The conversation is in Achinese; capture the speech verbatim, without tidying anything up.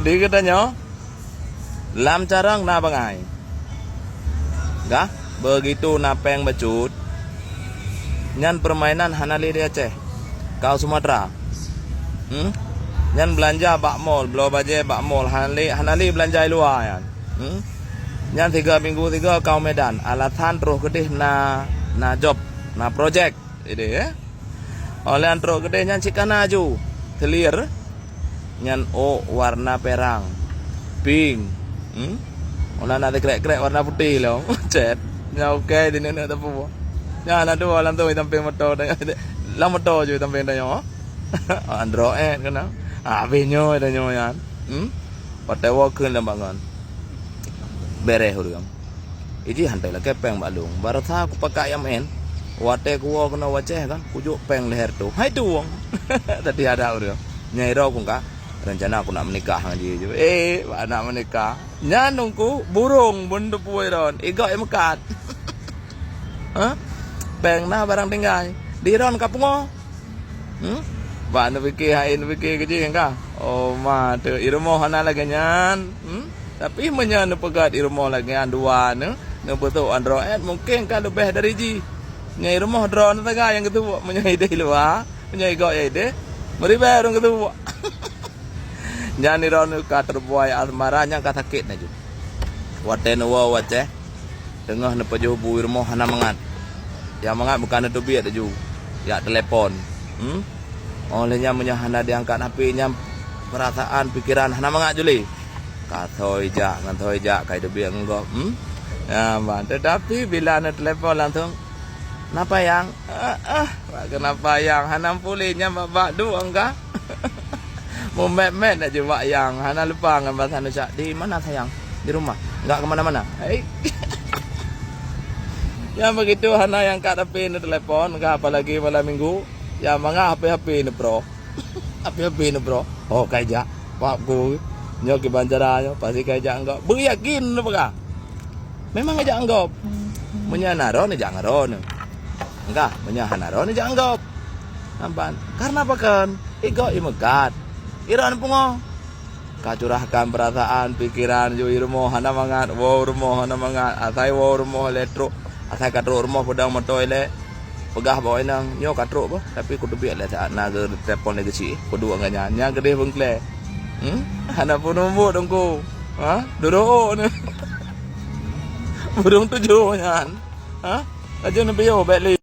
Di geutanyoe, lam carông na bangai. Gah, begitu na péng bacut, nyan peurmainan hana lé di Aceh. Kau Sumatera. Hmm? Nyan beulanja bak mall, bloe bajée bak mall, hana lé, hana lé beulanja i luwa nyan. Hmm? Nyan tiga minggu tiga kau Medan, alasan troh keudeh na, na job, na projek. Ideh, eh? Óh lheueh trok keudeh nyan cit ka na aju. Clear. Nyan ôk warna perang. Pink. Hmm? Óh lheueh na teukrek-krek warna putih lom. Cet. Nyan okey di neuk-neuk teupeu. Nyan na dua lam tu sampéng moto. Lam moto ju sampéng tanyoe. Android kena. Habéh nyoe tanyoe nyan. Hmm? Watée woe kheun lam bangon. Bereh ureuëng. Iji hantai lakée péng bak lông. Barasa kupakat nyang meu'en. Watée kuwoe keunoe u Aceh kan, kujok péng leher tu. Hai tuwong. Tadi ada ureuëng. Nyai roh kungka. Rencana aku nak menikah ngon jih. Eh, bak nak menikah. Nyan nungku burung bun teupuôi ron. Igok i meukat. Ha? Péng na barang tinggai. Di ron ka pungo. Hmm? Bak neupike hai neupike keujih ka. Oh ma tu i rumoh hana lagée nyan. Hmm? Tapi meunyoe neupeugét i rumoh lagée nyan dua neu, neubeusok Android mungken ka leubeh dari jih. Nyoe i rumoh droeneuh sagai nyang geutuwok, meunyoe ideh luwa, meunyoe igok ya ideh, meuribée ureuëng geutuwok. Nyan i droeneuh ka teubuai asmara nyang ka sakét laju. Watée neuwoe watée teungoh neupajôh bu i rumoh hana mangat. Nyang mangat bukan neuteubiet laju, jak telepon. Hmm? Óh lheueh nyan meunyoe hana diangkat H P nyan, peurasaan, pikeran hana mangat juli. Ka thoi jak ngon thoi jak kai teubiet ngon gob. Hmm? Ya, bah. Tetapi bila neutelepon langsung, "Napa, Yang?" "Ah, ah, bak keunapa, Yang? Hana puléh nyan bak-bak duek angka." Mumet-met laju bak Yang, hana lupa ngon bahasa Indonesia. "Di mana, sayang?" "Di rumah." "Enggak ke mana-mana." Hai. Yang begitu hana yang angkat H P neutelepon, ka apalagi malam minggu. Yang mangat H P-H P neuproh. H P-H P neuproh. Oh, kai jak. Pak ku. Nyoe kiban cara nyoe, pasti kai jak enggak. Beuyakin neupeugah. Memang ijak anggop. Meunyoe na droeneuh, ijak ngon droeneuh. Enggak, meunyoe hana droeneuh, ijak anggop. Nampan. Karena pakon? Igok i meukat. I droeneuh pungo. Ka curahkan peurasaan, pikeran, ju i rumoh hana mangat, woe u rumoh hana mangat. Asai woe u rumoh lé trok. Asai ka trok rumoh peudong moto ilée. Peugah bak inong, "Nyoe ka trok beuh, tapi kuteubiet lé saát na geutelepon lé geuchik, kuduek ngon nyan, nyan keudeh beungklée." Hmm? Hana peunumbuk teungku. Ha? Dudoe nyoe. Burung tujoh nyan. Ha? Laju neubiyeu bèk lé.